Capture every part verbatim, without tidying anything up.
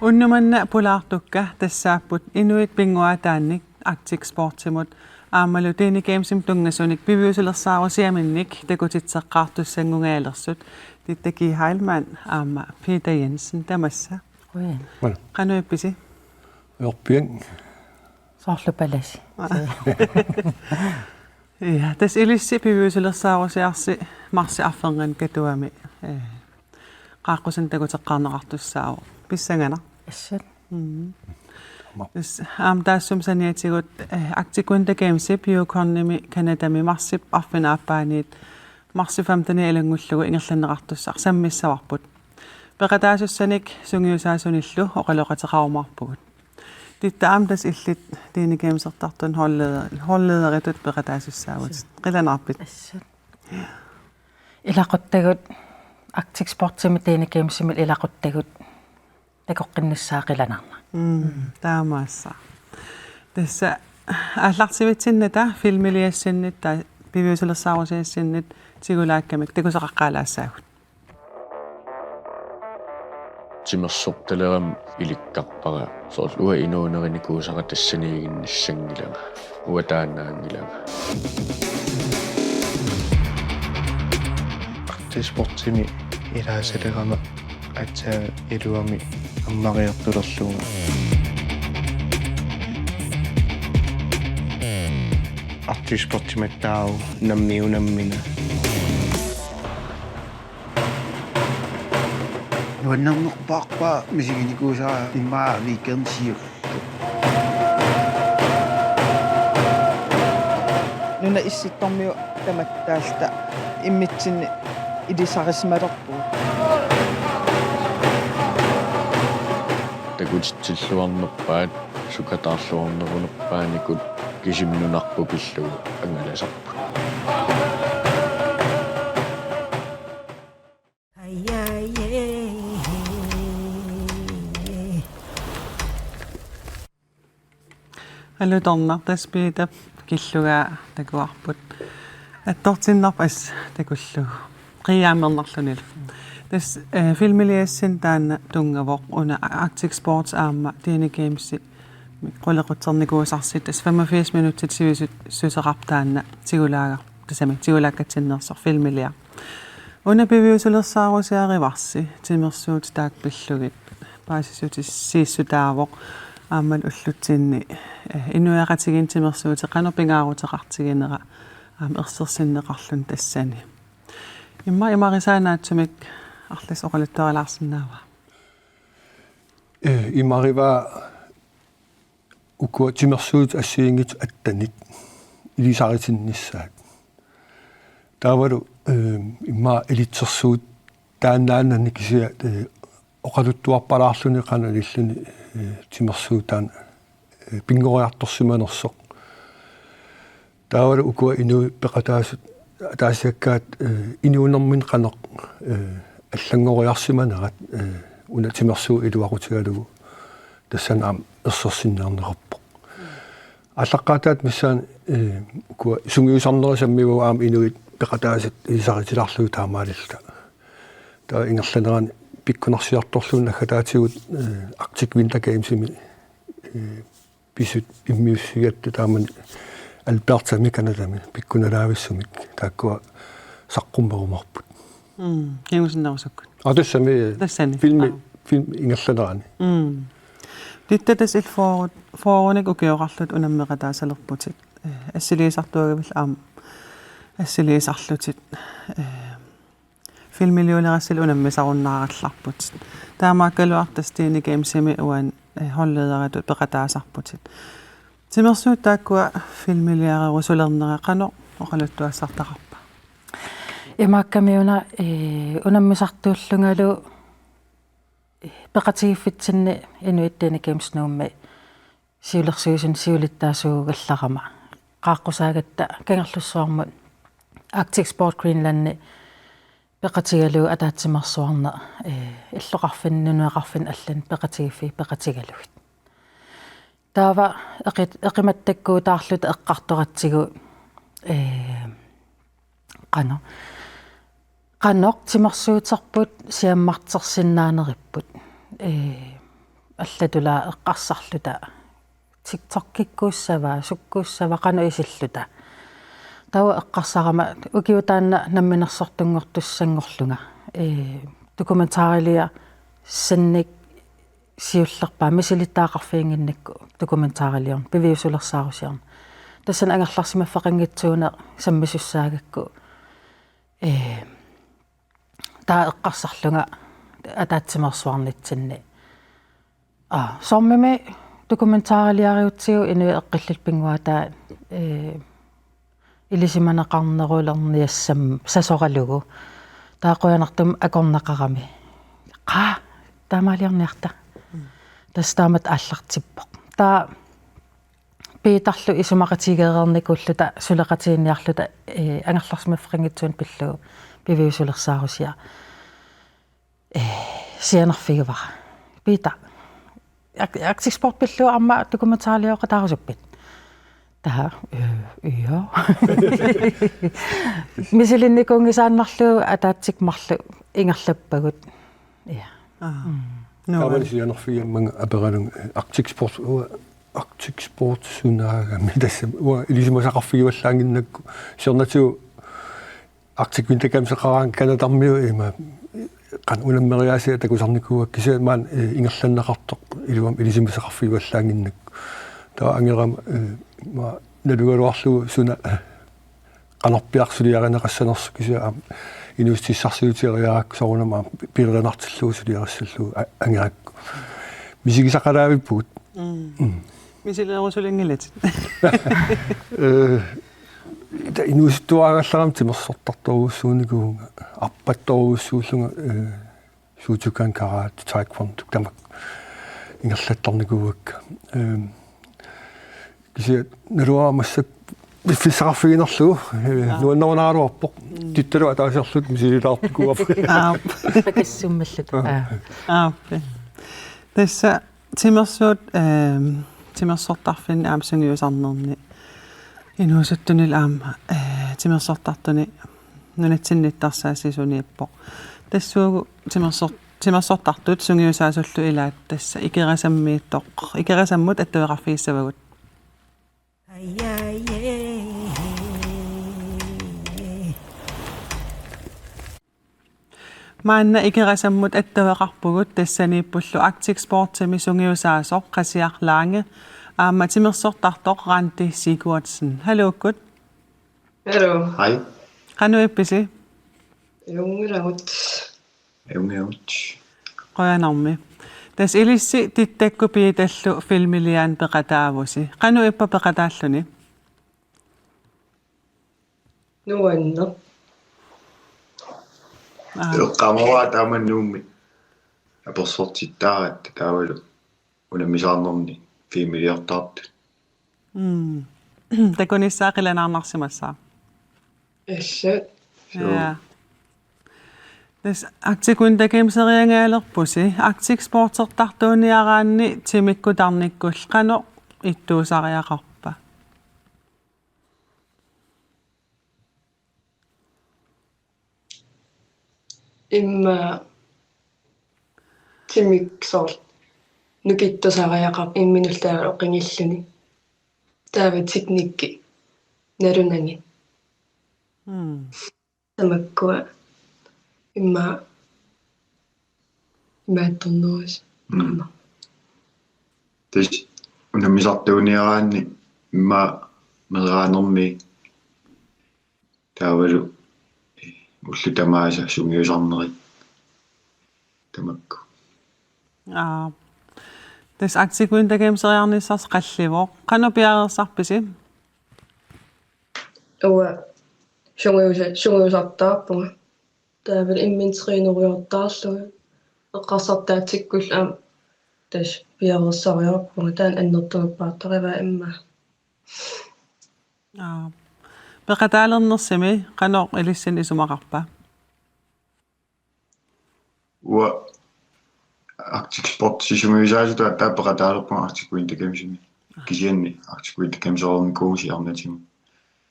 Unnuk manna pulaartukka tassaapput inuit pinnguaataannik Arctic Sportsimut aammalu Dene Gamesimi tunngasunik piviusulersaarusiaminnik takutitseqqaartussanngungaalersut Ditte G. Heilmann aamma Peter Jensen, tamassa. Qujan. Qujan. Qanoq ippisi? Ajorpiaq. Soorlu palasi. Ja, tassa ilissi piviusulersaarusiarsi marsip arfernanni Katuami, eh, qaaqqusanik takuteqqaarneqartussaavoq. Pissanganaq. Assut. Mm. Aamma. Tassa aamma taassuma saniatigut, eh, Arctic Winter Gamesip Yukonimi Canadami marsip arfineq-aappaaniit marsip femtenianni ilanngullugu ingerlanneqartussaq sammissavarput. Peqataasussanik sungiusaasunillu oqaloqateqarumaarpugut. Ditte, aamma tassa illit Dene Gamesertartunut holdleder-, holdlederitut peqataasussaavutit. Suu. Qilanaarpit? Assut. Ilaquttagut, Arctic Sportsimi Dene Gamesimi ilaquttagut takoqqinnissaa qilanaarnaq. Mm, taamaassaaq. Tassa aallartivitsinnata filmiliassinnit taava piviusulersaarusiassinnit tigulaakkamik takusaqaqqaalaassaagut. Timersortalerama ilikkarpara, soorlu uanga inuunerinikuusara tassaniiginnissanngilanga, uanga taannaanngilanga. Arctic Sportsimi ilaasalerama aatsaat iluamik ammariartulerlunga. Arctic Sportsimattaaq nammineq unammina. Nuannernerpaarpaa misiginikuusara immaqa weekend siu. Nunap Issittormiut tamattaalluta imminnut ilisarisimalerpugut. Takutitsilluarnerpaat, sukataarluarnerunerpaanikut kisimik nunarput pillugu angalasarput. Alutornaq, tassa Peter Killugaa takuarput. Attortinnarpoq assut takullugu. Qiiaamernarlunilu. Tassa, eh, filmiliassinnut taanna tunngavoq, una Arctic Sports aamma Dene Games qulequtsernikusarsi, tassa femogfirs minutsit sivisussuseqarpoq taanna tigulaagar-, tassami tigulaakkatsinneersoq filmiliaq. Una piviusulersaarusiarivarsi timersuutit taakku pillugit paasissutissiissutaavoq aammalu ullutsinni, eh, inuiaqatigiinni timersuutit qanoq pingaaruteqartiginera aamma ersersinneqarluni tassani. Immaqa imarisaa naatsumik arlassi oqaluttuarilaarsinnaavaa? Eh, imarivaa ukua timersuutit assigiinngitsut attenit ilisaritinnissaat. Taavalu, eh, immaqa ilitsersuutit taannaannanni kisianni, eh, oqaluttuarpalaarluni qanoq ililluni, eh, timersuut taanna, eh, pinngoriartorsimanersoq. Taavalu ukua inuit peqataasut ataasiakkaat, eh, inuunerminni qanoq, eh, allanngoriarsimanerat, eh, una timersuut iluaqutigalugu tassani aamma ersersinniarneqarpoq. Aallaqqaataata missaani, eh, ukua sungiusarnerit sammivagut aamma inuit peqataasut ilisaritilaarlugit taamaalilluta. Taava ingerlanerani pikkunarsiartorlugu naggataatigut, eh, Arctic Winter Gamesimi, eh, pisut immiussigatta taamani Albertami Canadami pikkunalaavissumik taakkua saqqummerumaarput. Mm, kingusinnerusukkut. Aa, tassami. Tassani. Filmi, aa. Film ingerlanerani. Mm. Ditte, tassa illit fyrre, fyrrenik ukioqarlutit unammeqataasalerputit. Eh, assiliisartuagallit aamma assiliisarlutit. Eh, Filmiliulerassallu unammisarunnaarallarputit. Taamaakkaluartoq tassa Dene Gamesimi uani, eh, holdlederitut peqataasarputit. Timersuut taakkua filmiliarerusulerneri qanoq oqaluttuassartaqarpa? Imaakkami una, eh, unammisartuullungalu, eh, peqatigiiffitsinni Inuit Dene Games Nuummi siulersuisuni siulittaasuugallarama. Qaaqqusaagatta Kangerlussuarmut Arctic Sport Greenlandi peqatigalugu ataatsimeersuarneq, ee, illoqarfinni, nunaqarfinni allani peqatigiiffiit peqatigalugit. Taava eqi-, eqimattakkuutaarluta eqqartoratsigu, ee, qanoq. Qanoq timersuuterput siammartersinnaaneripput. Ee, allatulaa eqqarsarluta. TikTokikkuussava, sukkuussava, qanoq isilluta. Taava eqqarsarama ukiup taanna namminersortunngortussanngorlunga. Ee, dokumentariliassannik siullerpaaq misilittagaqarfiginnginnakku dokumentariliorneq, piviusulersaarusiorneq. Tassani angerlarsimaffeqanngitsuuneq sammisussaagakku, ee, taava eqqarsarlunga ataatsimeersuarnitsinni. Aa, soormimi dokumentariliariutsigu inuit eqqillutik pinnguaataat, ee, ilisimaneqarnerulerniassam sasoralugu. Taava qujanartumik akornaqarami. Qaa, taamaaliorniarta. Mm. Tassa taamatut aallartippoq. Taava Piitarlu isumaqatigeereernikuulluta suleqatigiinniarluta, ee, angerlarsimaffeqanngitsuuneq pillugu piviusulersaarusiaq, ee, sianerfigivara. Piita, Ar-, Arctic Sport pillugu aamma dokumentariliortitaarusuppit? Taava, ee, ja. Misilinnikuunngisaannarlugu ataatsikkut marluk ingerlappagut. Ja. Aa. Mm. Nuann-. Taamani sianerfigigaangama aperalugu, ee, Arctic Sport, uanga Arctic Sport sunaagami tassa, uanga ilisimasaqarfigivallaannginnakku, siornatigut Arctic Winter Games-eqaraangat Canadarmiut ima, qanoq unammeriaaseq takusarnikuuakka kisianni maani, ee, ingerlanneqartoq iluamik ilisimasaqarfigivallaannginnakku. Taava angerama, ee, ima nalugaluarlugu suna, ee, qanorpiaq suliarineqassanersoq kisianni aamma inuussutissarsiutigeriarakku soorunami aamma piilaannartillugu suliarissallugu a-, angerakku. Misigisaqalaavippugut. Mm. Mm. Misilerusulinngilatit. Ee, ita inuusuttuaraagallarama timersortartorujussuunikuuvunga, arpattorujussuullunga, ee, Shotokan, karate, taekwondo, tamakku ingerlattarnikuuakka. Ehm, kisianni naluara massakkut piffissaqarfiginerlugu, eh, aa, nuannerunaraluarpoq. Mm. Tittalu ataasiarluta misililaartukuuarput. Aap. Pakassummilluta. Aa. Aa. Aap. Tassa timersuut, ehm, timersortarfinni aamma sungiusarnerni inuusuttunilu aamma, eh, timersortartuni nunatsinni nittarsaassisuniippoq. Tassuugu timersor-, timersortartut sungiusaasullu ilaat tassa Ikerasammiittoq, Ikerasammut attaveqarfigissavagut. Maanna Ikerasammut attaveqarpugut, tassaniippullu Arctic Sportsimi sungiusaasoq Qasiaq Lange aamma timersortartoq Randi Sigurdsen. Haluukkut. Hallo. Hej. Qanoq ippisi? Ajunngilaq. Ajunngilaq. Qujanarmi. Tassa ilissi Tittakkut Piitallu filmiliaani peqataavusi. Qanoq ippa peqataalluni? Nuanneq. Aa. Eqqaamavara taama Nuummi apersortittaaratta taavalu unammisaarnermi filmiliortartut. Mm. Takunissaa qilanaarnarsimassaaq. Assut. Suu. Ja. Tassa Arctic Winter Gameseriangaalerpusi, Arctic Sportsertartuuniaraanni timikkut tarnikkut qanoq ittuusariaqarpa? Immaqa timik soorlu nukittusariaqarpoq imminullu taava oqigilluni. Taava teknikki nalunagit. Mm. Tamakkua immaqa imaattornerusut. Mm. Tassa unammisartuuniaraanni immaqa meeraanermi taavalu ullut tamaasa sungiusarnerit tamakku. Aa. Tassa Arctic Winter Gameseriarnissarsi qallivoq. Qanoq piareersarpisi? Uanga sungiusa-, sungiusartaarpunga. Taavalu imminut trænerujoortaarlunga. Eqqarsartaatsikkullu aamma tassa piareersariaqarpunga, taanna annertunerpaartarivaa immaqa. Aa. Peqataalernersimi qanoq ilissinnut isumaqarpa? Uanga Arctic Sportsimi sungiusaasutut aamma peqataalerpunga Arctic Winter Gamesimi. Kisianni Arctic Winter Games oornikuusi arnatigut.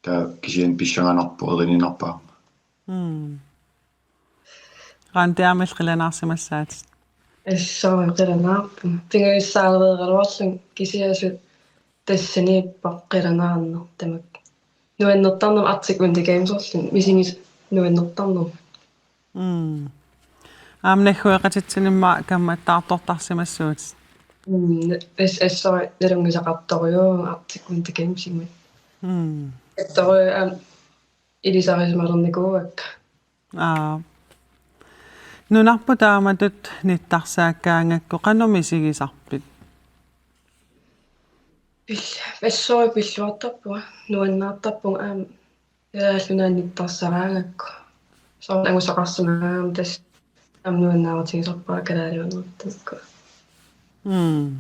Taava kisianni pissanganarpoq erininarpaamma. Mm. Randi aamma qilanaarsimassaatit. Assut qilanaarpunga. Pingajussaalereeraluarlunga kisianni tassaniippoq qilanaarneq tamakku. Nuannertarneq Arctic Winter Games orlin misigisaq nuannertarneq. Mm. Aamma naggueqatitsinni immaqa kammattaartortarsimassuutit. Mm, as-, assut nalunngisaqartorujuuvoq Arctic Winter Gamesimi. Mm. Attorujuuvoq aamma ilisarisimalernikuuakka. Aa. Nunarput taamatut nittarsaakkaangakku qanoq misigisarpit? Pil-, assut pilluartarpunga, nuannaartarpunga aamma. Ilaallu nittarsaaraangakku. Soorlu angusaqarsimagaangama tassa aamma nuannaarutigisarpara kalaaliunertut. Mm.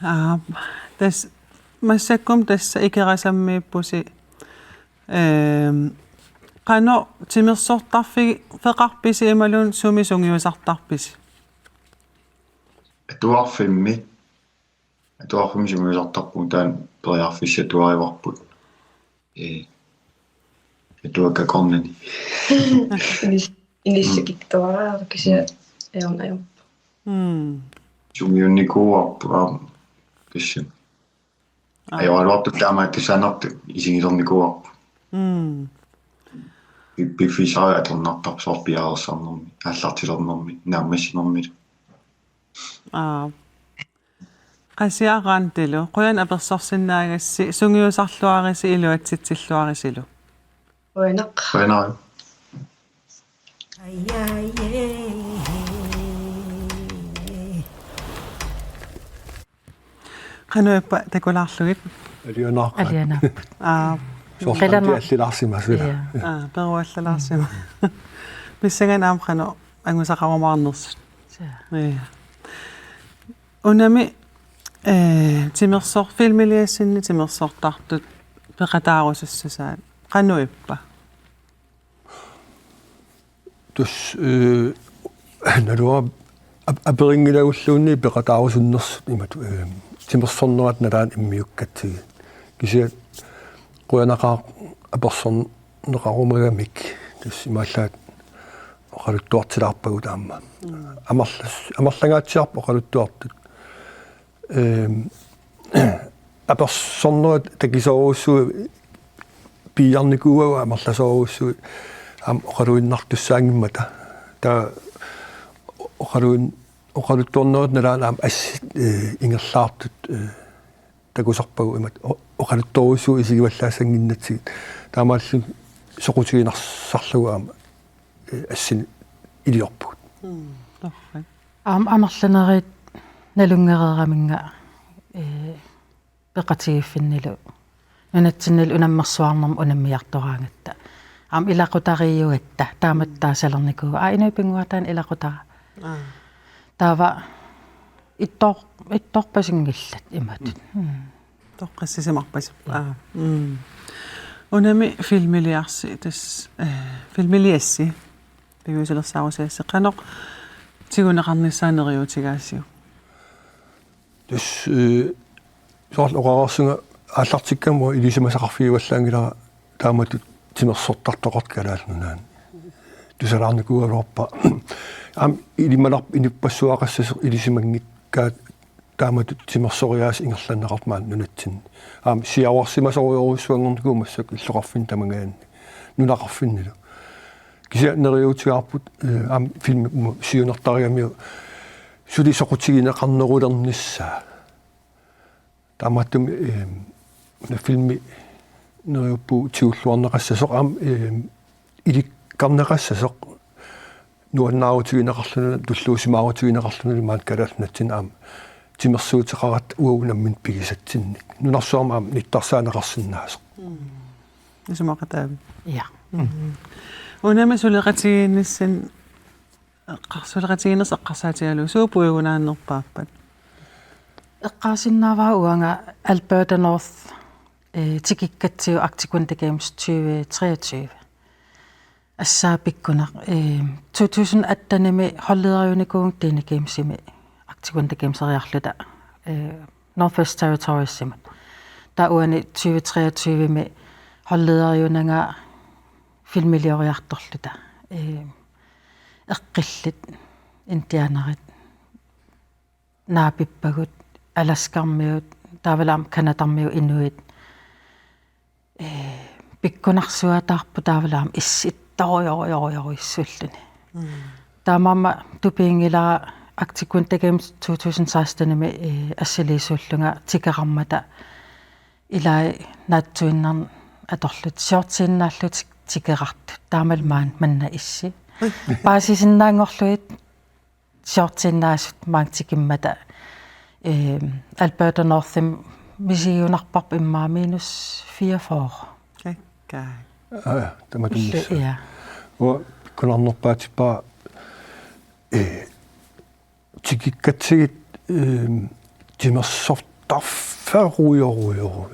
Aa, tassa massakkut tassa Ikerasammiippusi, ehm, qanoq timersortarfi-, -feqarpisi imaluunniit sumi sungiusartarpisi? Atuarfimmi. Atuarfimmi sungiusartarpunga taanna periarfissat atuarivarput. Ee. Atuakkakornani. Inis-, inissakittuaraa kisianni ajorn-, ajornarpoq. Mm. Sungiunnikuuarput aamma kisianni. Aa. Ajoraluartut taamaattussaanertut isigilernikuuarput. Mm. Pi-, piffissaq atornartarpoq soorlu piareersarnermi, aallartilernermi, naammassinermilu. Aa. Qasiaq Randilu, qujanaq apersorsinnaagassi, sungiusarluarisi iluatsitsilluarisilu. Qujanaq. Qujanaq. Qanoq ippa takulaarlugit? Alianaarpaat. Alianaarpaat. Aa. Soorlu qilana- allilaarsimasut. Ja. Aa, peruallalaarsimasut. Pissanganaq aamma qanoq angusaqarumaarnersut. Ja. Ja. Unami, eh, timersor-, filmiliassinni timersortartut peqataarusussusaat. Qanoq ippa? Tassa, eh, naluara ap-, aperinngilagulluunniit peqataarusunnersut imatut, eh, timersornerat nalaani immiukkatsigit. Kisianni qujanaqaaq apersorneqarumagamik tassa imaallaat oqaluttuartilaarpagut aamma. Mm. Amerlas-, amerlangaatsiarput oqaluttuartut. Ehm, apersornerat takisoorujussuuvoq piiarnikuuagut amerlasoorujussuuvoq aamma oqaluinnartussaanngimmata. Taava oqaluin-, oqaluttuarnerup nalaani aamma assit, eh, ingerlaartut, eh, takusarpagut imatut o-, oqaluttorujussuuvoq isigivallaassanngitsigit. Taamaalilluni soqutiginarsarlugu aamma, eh, assinik iliorpugut. Mm, torrak. Aamma amerlanerit nalunngereeraminga, ee, peqatigiiffinnilu nunatsinnilu unammersuarnermut unammiartoraangatta. Aamma ilaqutariiugatta taamatut taasalernikuuaat. Aa, inuit pinnguaat taanna ilaqutara. Aa. Taava ittoor-, ittoorpasinngillat imatut. Mm. Mm. Toqqissisimarpasippoq. Ja. Aa. Mm. Unami filmiliarsi tassa, eh, filmiliassi. Pingajussaalersaarusiassi. Qanoq tiguneqarnissaa neriuutigaasiuk? Tassa, eh, soorlu oqareersunga aallartikkama ilisimasaqarfigivallaanngilara taamatut timersortartoqartoq Kalaallit Nunaanni. Tusalaarnikuugaluarpara. Aamma ilimanarpoq inuppassuaqassasoq ilisimanngikkaat taamatut timersoriaaseq ingerlanneqartoq maani nunatsinni. Aamma siaruarsimasorujorujussuanngornikuuvoq massakkut illoqarfinni tamangaanni. Nunaqarfinnilu. Kisianni neriuutigaarput, eh, aamma filmimut siunertarigamiuk suli soqutigineqarnerulernissaa. Taamaattumik, eh, una filmi neriuppugut tigulluarneqassasoq aamma, eh, ilikkarneqassasoq nuannaarutigineqarluni, tulluusimaarutigineqarluni maani Kalaallit Nunatsinni aamma timersuuteqaratta uagut nammineq pigisatsinnik. Nunarsuarmi aamma nittarsaaneqarsinnaasoq. Mm. Isumaqataavit? Ja. Mm. Unami suleqatigiinnissinni eqqar-, suleqatigiinnersut eqqarsaatigalugu suut puigunaannerpaappat? Eqqaasinnaavara uanga Alberta North, eh, tikikkatsigu Arctic Winter Games tyve treogtyve. Assut pikkunaq, eh, to tusind attenimi holdlederunikuuvunga Dene Gamesimi Arctic Winter Gameseriarluta, eh, Northwest Territoriesimut. Taava uani tyve treogtyvemi holdlederunanga filmilioriartorluta, eh, eqqillit, indianerit, naapippagut, Alaskarmiut, taavalu aamma Canadarmiut inuit, eh, pikkunarsuataarput taavalu aamma issittorujorujorujorujussuulluni. Mm. Taamaammat tupiginngilara Arctic Winter Games to tusind sekstenimi, eh, assiliisuullunga tikeqqammata ilai naatsuinnarneq atorluta shortsiinnaallutik tikeqqartut taamalu maani manna issi. Paasisinnaanngorlugit shortsiinnaasut maanga tikimmata, eh, Alberta Northimi misigunarparput immaqa minus fireogfyrre. Kakkaak. Aa, ja, tamatumussaasoq. Ja. Uanga pikkunarnerpaatippara, eh, tikikkatsigit, eh, timersortarferujorujorujussuuvoq.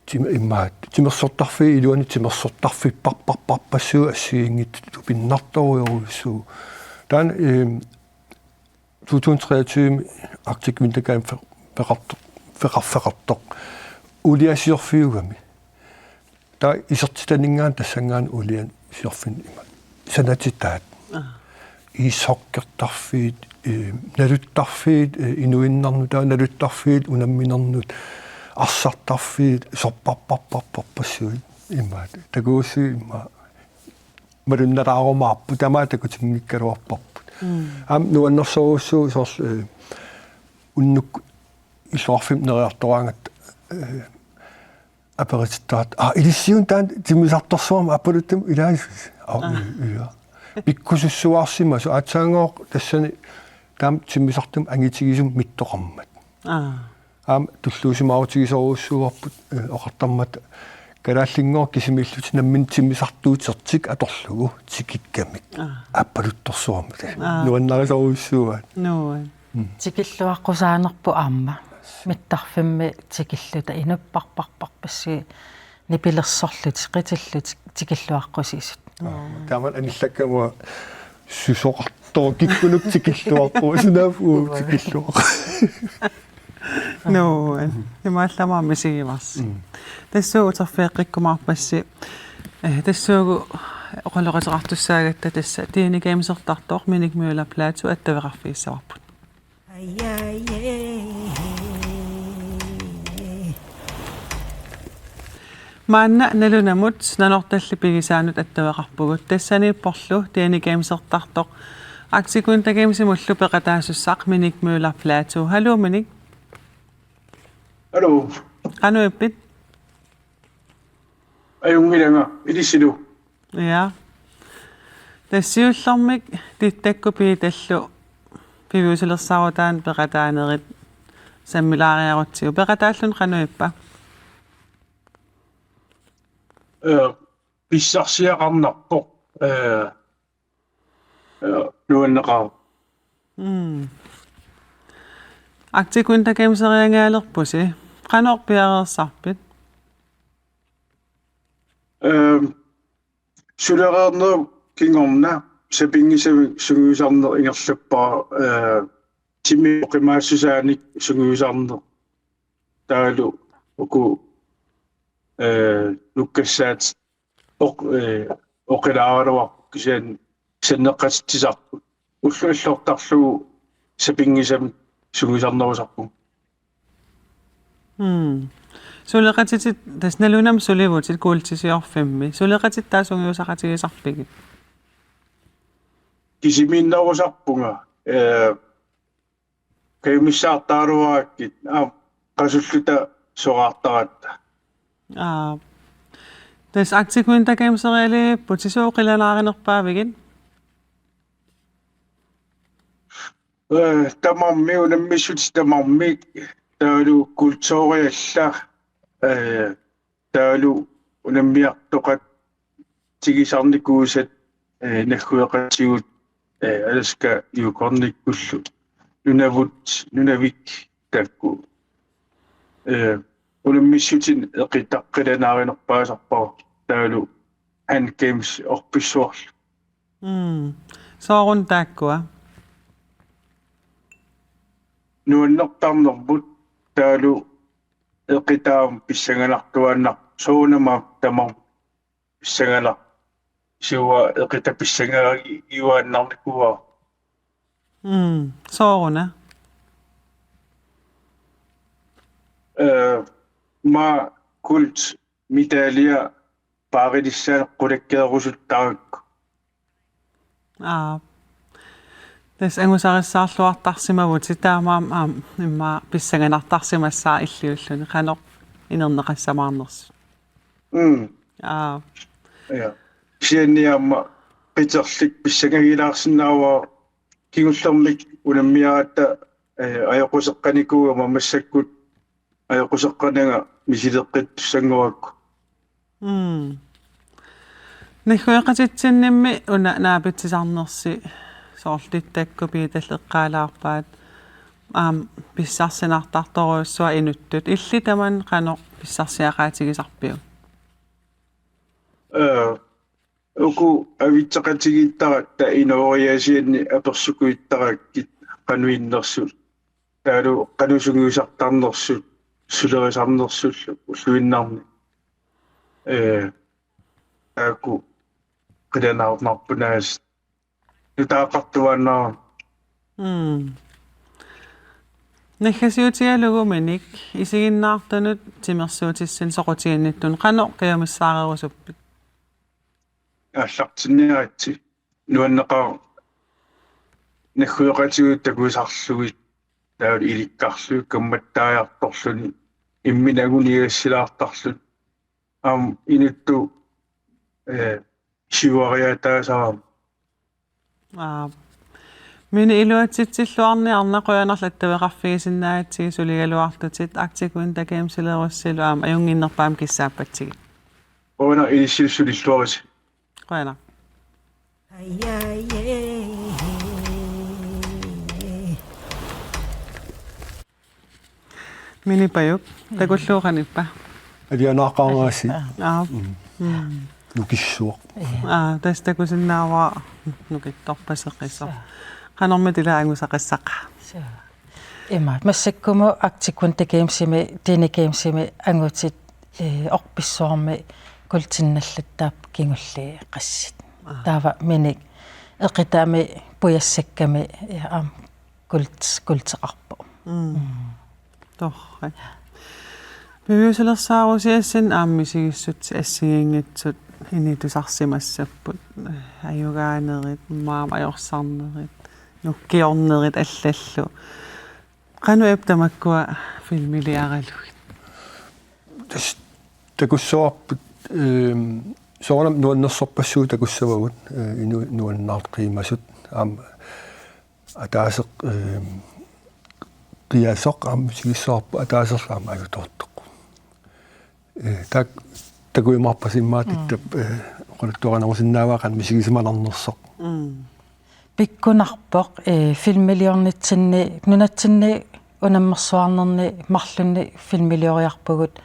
Tim-, immaqa timersortarfiit iluanni timersortarfipparparparpassuit assigiinngitsut tupinnartorujorujussuuvoq. Taanna, eh, to tusind treogtyve Arctic Winter Games fe-, feqartoq, feqarfeqartoq. Uuliasiorfiugami. Taava isertitaninngaanniit tassanngaanniit uuliasiorfinni ima sanatitaat. Aa. Ishockertarfiit, eh, naluttarfiit, eh, inuinnarnut, taava naluttarfiit unamminernut, arsartarfiit, sorparparparparpassuit imaat. Takuussi immaqa malunnaraarumaarput, tamaat takutinngikkaluarparput. Mm. Aamma nuannersorujussuuvoq soorlu, eh, unnuk illoqarfimmi neriartoraangatta, eh, aperitittaratta: "Aa, ilissiuna taanna timmisartorsuarmik aappaluttumik ilaassusi?" "Aa, aa, ii, ii." Pikkusussuarsimasoq aatsaanngooq tassani taama timmisartumik angitigisumik mittoqarmat. Aa. Aamma tulluusimaarutigisorujussuuarput, eh, oqartarmata kalaallinngooq kisimiillutik namminneq timmisartuutertik atorlugu tikikkamik. Aa. Aappaluttorsuarmik. Aa. Nuannarisorujussuuaat. Nuan. Mm. Tikilluaqqusaanerput aamma. Mittarfimmi tikilluta inupparparparpassuit nipilersorlutik, qitillutik tikilluaqqusisut. Aa, taama anillakkamua susoqartoq kikkunnut tikilluaqqu-, sunaaffa uagut tikilluaqqu-. Nuan. Imaallaat misigivarsi. Mm. Tassuuna uterfigeqqikkumaarpassi. Eh, tassuuna oqaloqateqartussaagatta tassa Dene Gamesertartoq Minik Møller Platou attaveqarfigissavarput. Maanna nalunamut Nanortallip pigisaanut attaveqarpugut. Tassaniipporlu Dene Gamesertartoq Arctic Winter Gamesimullu peqataasussaq Minik Møller Platou. Hallo, Minik. Hallo. Qanoq ippit? Ajunngilanga, ilissilu. Ja. Tassa siullermik Tittakkut Piitallu piviusulersaarutaanut peqataanerit sammilaariarutsigu. Peqataalluni qanoq ippa? Eh, pissarsiaqarnarpoq. Eh, eh, nuanneqaaq. Mm. Arctic Winter Gameserianngilerpusi. Qanoq piareersarpit? Ehm, sulereernerup kingorna sapinngisamik sungiusarneq ingerlappara, eh, timi oqimaassusaanik sungiusarneq. Taavalu uku, eh, nukkassaatit oq-, eh, oqilaaraluarput kisianni sanneqqatitsisarput. Ullup illortarlugu sapinngisamik sungiusarnerusarpugut. Mm. Suleqatitit tassa nalunami sulivutit kuultisiorfimmi. Suleqatitit taava sungiusaqatigisarpigit? Kisimiinnerusarpunga, eh, kajumissaartaraluarakkit, aamma qasulluta soraartaratta. Aa. Tassa Arctic Winter Gameserialivipput, suut qilanaarinerpaavigit? Eh, tamarmik, unammissutit tamarmik, taavalu kulturi alla, eh, taavalu unammiartoqatigisarnikuusat, eh, naggueqatigut, eh, Alaska Yukonikkullu Nunavut, Nunavik taakku. Eh, unammissutinik eqitaqqilanaarunerpaasarpara taavalu Hunger Games orpissuarlu. Mm. Sooruna taakkua? Nuannertarnermut taavalu eqitaam pissanganartuaannaq soorunami tamarmik pissanganaq siua eqita pissangaagiuaannarnikuuara. Mm, sooruna? Eh, ma kult mitalia paarilissaanut qulakkeerusuttarakku. Aa. Tassa angusarissaarluartarsimavutit taamaammat aamma immaqa pissanganartarsimassaaq illiulluni qanoq inerneqassamaarnersut. Mm. Aa. Ja. Kisianni aamma qiterlik pissangagilaarsinnaavara kingullermik unammiaratta, eh, ajoquseqqanikuugama massakkut ajoquseqqananga misileqqittussanngorakku. Mm. Naggueqatitsinnimmi una naapitsisarnersi soorlu Tittakkut Piitallu eqqaalaarpaat aamma pissarsinartartorujussuaq inuttut. Illit tamanna qanoq pissarsiaqaatigisarpiuk? Eh, uku avitseqatigiittaratta inooriaasianni apersukuittarakkit qanoq innersut. Taavalu qanoq sungiusartarnersut, sulerisarnersullu ulluinnarni. Eh, taakku qilanaarnarpunaas nutaaqartuaannarami. Mm. Naggasiutigaluguminik isiginnaartunut timersuutissinnut soqutiginnittut qanoq kajumissaarerusuppit? Aallartinniaritsi. Nuanneqaaq naggueqatigut takusarlugit taavalu ilikkarlugit kammattaajartorluni imminut anguniagassilaartarluni. Aamma inuttut, eh, siuariataasarami. Aa. Mini iluatsitsilluarniarnaq, qujanarlu attaveqarfigisinnaagatsigit suligaluartutit Arctic Winter Gamesilerussilu aamma ajunnginnerpaamik kissaappatsigit. Qujanaq ilissilu sulilluarisi. Qujanaq. Mini Pajuk, takullugu qanippa? Alianaaqqaaraasi. Aa. Mm. Mm. Nukissuaq. Aa, tassa takusinnaavara nukittorpaseqisoq. Qanormita ila angusaqassaqaa? Ima, massakkumut Arctic Winter Gamesimi, Dene Gamesimi angutit, eh, orpissuarmi kultinnallattarput kingulliit qassit. Aa. Taava minik eqitami pujassakkami, ja, aamma kult-, kulteqarpoq. Mm. Mm. Torrak. Piviusulersaarusiassinnik aamma misigissutsit assigiinngitsut inuttut tusarsimassapput. Ajugaanerit, maama ajorsarnerit, nukkiornerit allallu. Qanoq ippa tamakkua filmiliaralugit? Tassa takussavarput, ehm, soorunami nuannersorpassuit takussavagut, eh, inu-, nuannaartoq qiimasut. Aamma ataaseq, eh, qiasoq aamma misigissavarput, ataaserlu aamma ajutoortoq. Eh, taak-, takujumaarpasi immaqa, mm, Tittap, eh, oqaluttuarinerusinnaavaa qanoq misigisimanarnersoq. Mm. Pikkunarpoq, eh, filmiliornitsinni, nunatsinni unammersuarnerni marlunni filmilioriarpugut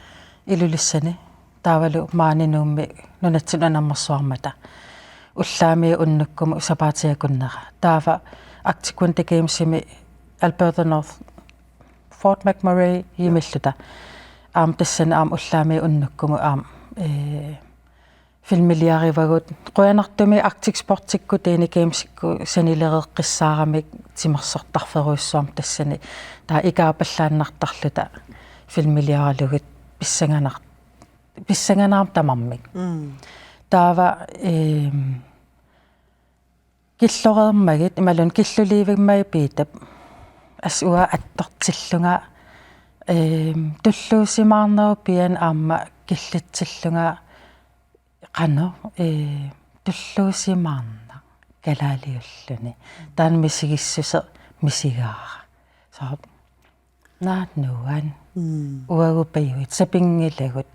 Ilulissani. Taavalu maani Nuummi nunatsinni unammersuarmata. Ullaamiit unnukkut sapaatip akunnera. Taava Arctic Winter Gamesimi Alberta North Fort McMurray-imilluta. Aamma tassani aamma ullaamiit unnukkut aamma, eh, filmiliarivagut. Qujanartumik Arctic Sportsikkut, Dene Gamesikkut sanilereqqissaaramik timersortarferujussuarmik tassani. Taava ikaappallaannartarluta filmiliaralugit pissanganar-, pissanganaarmata tamarmik. Mm. Taava, ehm, killoreermagit, imaluunniit killuliivimmagit Piitap. Assut uanga attortillunga, ehm, tulluusimaarnerup pian aamma killitsillunga qanoq, eh, tulluusimaarnaq kalaaliulluni. Taanna misigissuseq misigaara. Soorlu Naak nuan. Mm. Uagut pajuit sapinngilagut.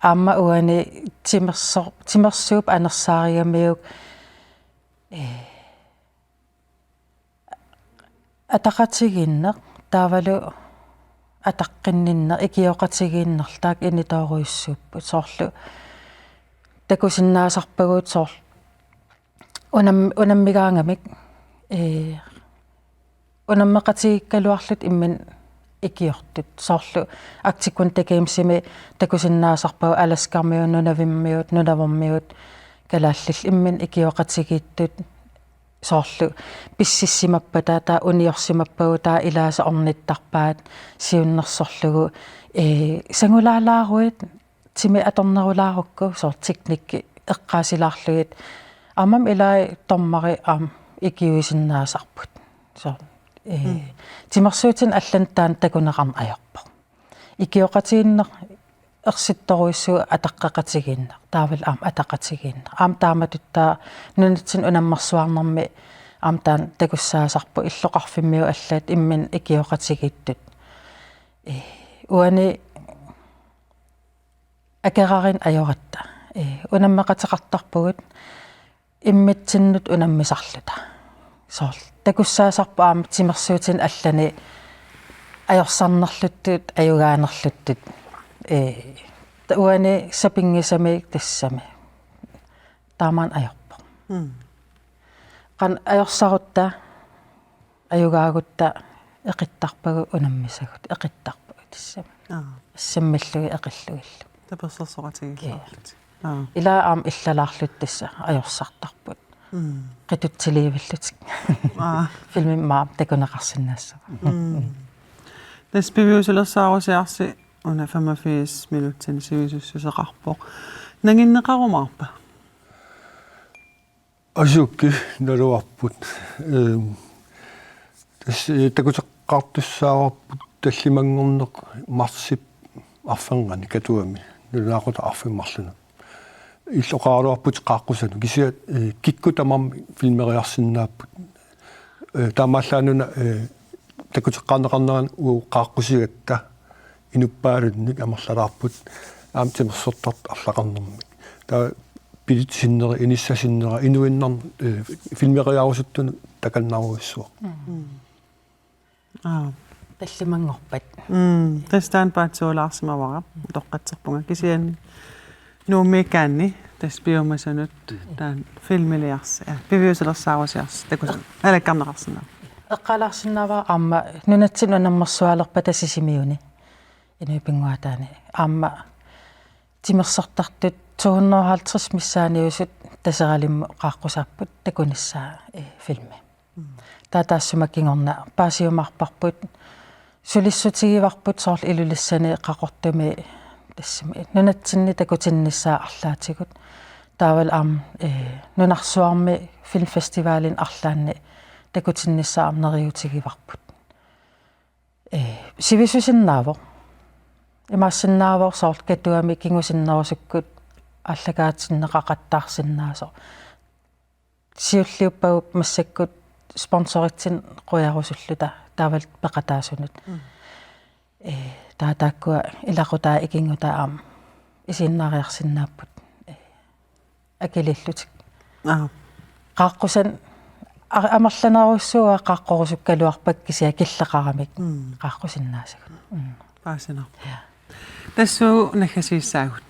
Aamma uani timerso-, timersuup anersaarigamiuk, eh, ataqatigiinneq, taavalu ataqqinninneq, ikioqatigiinnerlu taakku initoorujussuupput. Soorlu takusinnaasarpagut soorlu unam-, unammigaangamik, ee, unammeqatigiikkaluarlutik imminut ikiortut. Soorlu Arctic Winter Gamesimi takusinnaasarpagut Alaskamiut, Nunavimmiut, Nunavummiut, kalaallillu imminut ikioqatigiittut soorlu pississimappata taava uniorsimappagut taava ilaasa ornittarpaat siunnersorlugu, ee, sangulaalaaruit timi atornerulaarukku soorlu teknikki eqqaasilaarlugit. Aammami ilai dommeri aamma ikiuisinnaasarput. Soorlu, ee, mm, timersuutinik allanik taanna takuneqarneq ajorpoq. Ikioqatigiinneq ersittorujussuuvoq ataqqeqatigiinneq, taavalu aamma ataqatigiinneq. Aamma taamatut taava nunatsinni unammersuarnermi aamma taanna takussaasarpoq illoqarfimmiut allat imminut ikioqatigiittut. Ee, uani akerarineq ajoratta. Ee, unammeqateqartarpugut immitsinnut unammisarluta. Soorlu takussaasarpoq aamma timersuutinik allanik ajorsarnerluttut, ajugaanerluttut. Ee, ta-, uani sapinngisamik tassami. Taamaammat ajorpoq. Mm. Qanoq ajorsarutta, ajugaagutta eqittarpagut unammisagut, eqittarpagut tassami. Aa. Assammillugit eqillugillu. Tapersersoqatigiillaarlutik. Aa. Ilaa aamma illalaarlutik tassa ajorsartarput. Mm. Qitutsiliivillutik. Aa. Filmimik aamma takuneqarsinnaassavat. Mm. Tassa piviusulersaarusiarsi una femogfirs minutsinik sivisussuseqarpoq. Nanginneqarumaarpa? Asuki naluarput. Ehm, tassa, eh, takuteqqaartussaavarput tallimanngorneq marsip arfernganni Katuami. Nalunaaqutaq arfineq-marlunut. Illoqaraluarputit qaaqqusanut. Kisianni, eh, kikkut tamarmik filmeriarsinnaapput. Eh, taamaallaat una, eh, takuteqqaarneqarnerani uagut qaaqqusigatta inuppaalunnik amerlalaarput aamma timersortartut arlaqarnermik. Taava bilitsit sinnera, inissat sinnera, inuinnarni, eh, filmeriarusuttunut takannarujussuaq. Mm. Aa. Tallimanngorpat. Mm, tassa taanna paatsuulaarsimavara, utoqqatserpunga kisianni. Nuummiikkaanni tassa piumasunut taanna filmiliarsi, aa, piviusulersaarusiarsi, takusa-, alakkarneqarsinnaavoq. Eqqaalaarsinnaavara aamma nunatsinni unammersualerpata Sisimiuni, Inuit Pinnguaataani. Aamma timersortartut to hundrede og halvtreds missaaniusut Taseralimmut qaaqqusaapput takunissaa, eh, filmi. Mm. Taava taassuma kingorna paasiumaarparput, sulissutigivarput soorlu Ilulissani, Qaqortumi, tassami nunatsinni takutinnissaat arlaatigut. Taavalu aamma, eh, nunarsuarmi filmfestivalini arlaanni takutinnissaat aamma neriuutigivarput. Eh, sivisusinnaavoq. Imaassinnaavoq soorlu Katuami kingusinnerusukkut aallakaatinneqaqattaarsinnaasoq. Siulliuppagut massakkut sponsoritsinnik quiarusulluta taavalu peqataasunut. Mm. Eh, taava taakkua ilaquttai ikinngutai aamma isiginnaariarsinnaapput. Eh, akiliillutik. Aa. Qaaqqusan-, a-, amerlanerujussuuaat qaaqqorusukkaluarpakka kisianni killeqaramik. Mm. Qaaqqusinnaasagut. Mm. Paasinarpoq. Ja. Tassuuna naggasiissaagut.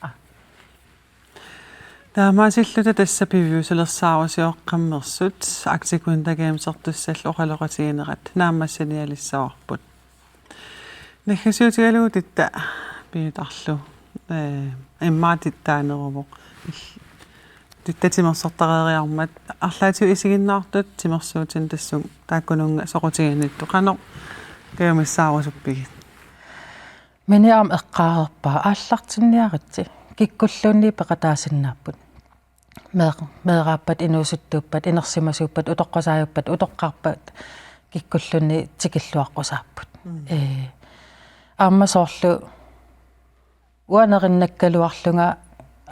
Aa. Taamaasilluta tassa piviusulersaarusioq Qammersut Arctic Winter Gamesertussallu oqaloqatiginerat naammassinialissavarput. Naggasiutigalugu Titta Piitarlu, eh, immaqa Tittaaneruvoq. Titta timersortareeriarmat arlaatigut isiginnaartut timersuutinik tassunga taakkununnga soqutiginnittut qanoq kajumissaarusuppigit? Mini aamma eqqaareerpaa aallartinniaritsi, kikkulluunniit peqataasinnaapput. Mee-, meeraappat, inuusuttuuppat, inersimasuuppat, utoqqasaajuppat, utoqqarpat, kikkulluunniit tikilluaqqusaapput. Mm. Ee, aamma soorlu uanga nerinnakkaluarlunga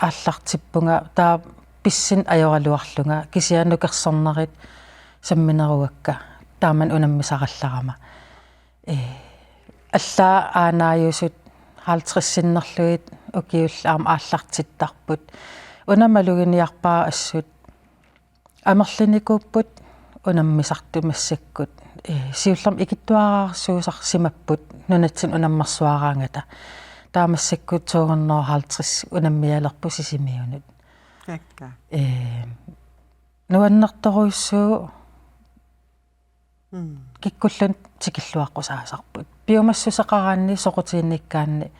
aallartippunga, taava pissinneq ajoraluarlunga, kisianni nukersornerit sammineruakka, taamani unammisarallarama. Ee, allaat aanaajusut halvtreds sinnerlugit ukiullit aamma aallartittarput. Una maluginiarpara assut amerlinikuupput unammisartut massakkut. Ee, siullermik ikittuararsuusarsimapput nunatsinni unammersuaraangata. Taava massakkut to hundrede og halvtreds unammialerput Sisimiunut. Kakka. Ee, nuannertorujussuuvoq. Mm. Kikkulluunniit tikilluaqqusaasarput. Piumassuseqaraanni soqutiginnikkaanni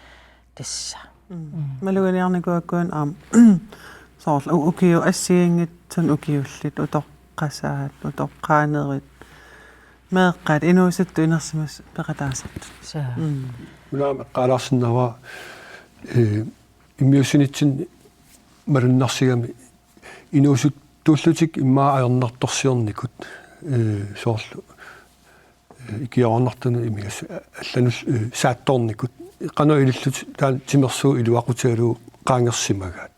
tassa. Mm. Mm. Maluginiarnikuuakka aamma soorlu u-, ukiut assigiinngitsut ukiullit utoqqasaat, utoqqaanerit, meeqqat, inuusuttut inersimasut peqataasartut. Suu. Mm. Una aamma eqqaalaarsinnaavara, ee, immiussinitsinni malunnarsigami inuusuttullutik immaqa ajornartorsiornikut, ee, soorlu, ee, ikiaroornartunut imigassat allanut, ee, saattornikut, qanoq ilillutik taanna timersuut iluaqutigalugu qaangersimagaat.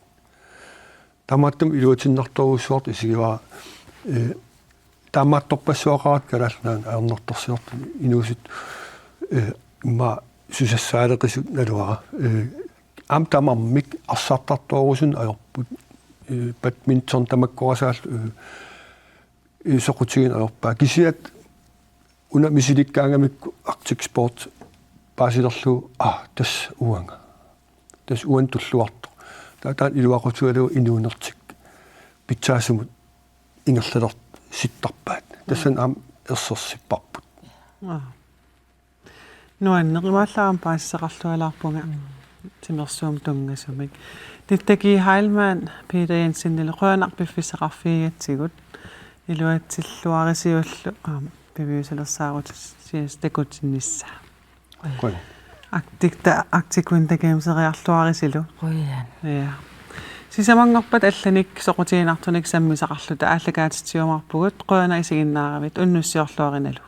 Taamaattumik iluatinnartorujussuartut isigivara, ee, taamaattorpassuaqaratta Kalaallit Nunaanni ajornartorsiortut inuusuttut, ee, immaqa susassaaleqisut naluara. Ee, aamma tamarmik arsartartorusunneq ajorput. Ee, badminton tamakkorasaat, ee, ee, soqutigineq ajorpaa. Kisianni una misilikkaangamikku Arctic Sport paasilerlugu, aa, tassa uanga. Tassa uani tulluartoq. Taava taanna iluaqutigalugu inuunertik pitsaasumut ingerlalersittarpaat. Tassani aamma ersersipparput. Aa. Nuanneq, imaallaat aamma paasisaqarlualaarpunga. Mm. Timersuummut tunngasumik. Titta G. Heilmann, Peter Jensenilu qujanaq piffissaqarfigigatsigut. Iluatsilluarisiullu aamma piviusulersaarutisiassat takutinnissaa. Qujan. Arctic-ta, Arctic Winter Gameseriarluarisilu. Qujan. Ja. Sisamanngorpat allanik soqutiginartunik sammisaqarluta aallakaatitsiumaarpugut, qujanaq isiginnaaravit, unnussiorluarinalu.